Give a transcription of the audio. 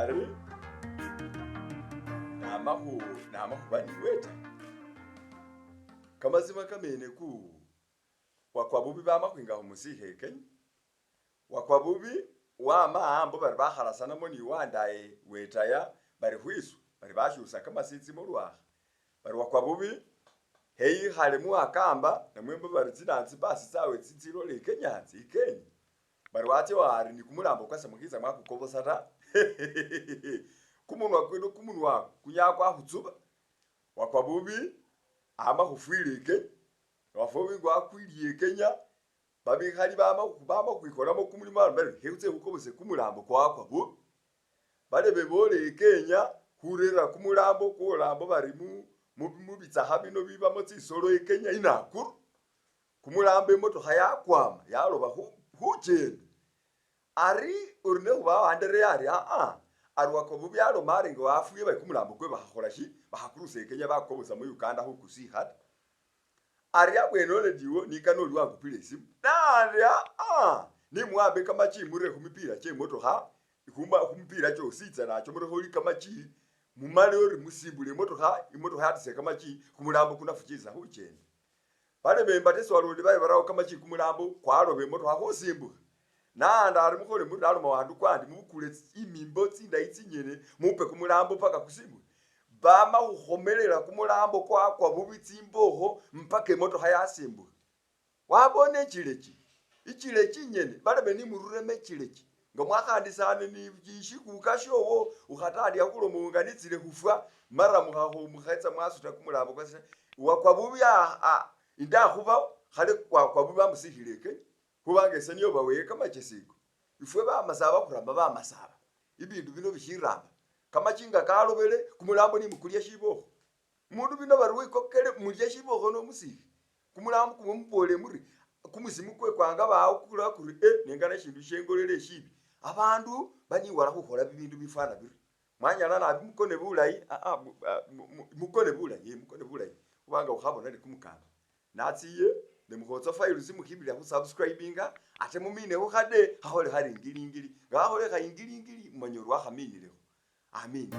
Ari nama khu nama khuba niwe ta. Kamazima kamene ku wakwa bubi bama khwinga khumusikha e Kenya. Wakwa bubi wama ambo bari bakhalasanamo ni wandaye wetaya bari khwiswa bari bashusa kamasitsi mulwakha. Bari wakwa bubi kheyikhale mu Akamba namwe mbo bari tsina tsibasi tsawe tsilola e Kenya tsi Kenya. Bari watsa ari ni kumulambo kwase mukhitsa mwakukobosa ta kumunwa kuno kumunwa kunyala kwakhutsuba. Wakwa bubi ama khufwila e Kenya, wakwa bubi nga wakwiliye e Kenya Babikhali bama bama khwikholamo kumulimo bari bari khekhutse khukobose kumulambo kwakwa bubi. Balebe bola e Kenya khurera kumulambo kwola ambo bari mu mu bitsakha bino bibamo tsisolo e Kenya i Nakuru. Kumulambo emotokha yakwama yaloba khu khuchenda. Ari ori nekhuba Andereya ari aa, ari wakwa bubi aloma ari nga wafwiye bari kumulambo kwe bakhakhola shi? Bakhakurusa e Kenya bakukobosa mu Uganda khukusikha ta. Ari abwene olediwo nikana oli wangupile isimu. Naandi aa, nimuambe kamachi mure khumipila che imotokha, khuma khumipila chositsa nacho murekho oli kamachi, mumale ori musimbule imotokha, imotokha yatuse kamachi, kumulambo kunafuchilisa khuchenda. Bale bembateswa lundi babe barawo kamachi kumulambo kwaloba imotokha khusimbukha. Naandi ari mukhole muri naloma wandu kwandi mubukule imimbo tsindayi tsinyene mupe kumulambo paka kusimbukhe. Bama khukhomelela kumulambo kwakwa bubi tsimbokho mpaka emotokha yasimbukha. Wabone echilechi, ichilechi inyene balebe nimururemo echilechi nga mwakhandisane ni shikuka showo ukhatandikha khuloma nga nitsile khufwa mara mukhakho mukhetsa mwasuta kumulambo kwase wakwa bubi indakhubawo khale kwakwa bubi bamusikhile e Kenya khubanga ese niyo baweye kamachesi iko. Ifwe bamasaba khurama bamasaba ibindu bino bishiramba Kamachinga kalobele kumulambo nimukulia shibokho. Mundu bino bari wikokele mulie shibokho nomusikhe. Kumulambo kumwe mubole muri kumusimu kwe kwanga bawo kula kuri e nengana shindu shengolele shibi. Abandu baniwala khukhola bibindu bifwana biri. Mwanyala nabi mukone bulayi aa mukone bulayi mukone bulayi khubanga khukhabona ne kumukanda. Natsiye ne mukhotsa files mukhibilila khu subscribinga ate mumine khukhade khakhole kharingilingili. Nga khakhole khaingilingili mumanya ori wakhaminilekho. Amina.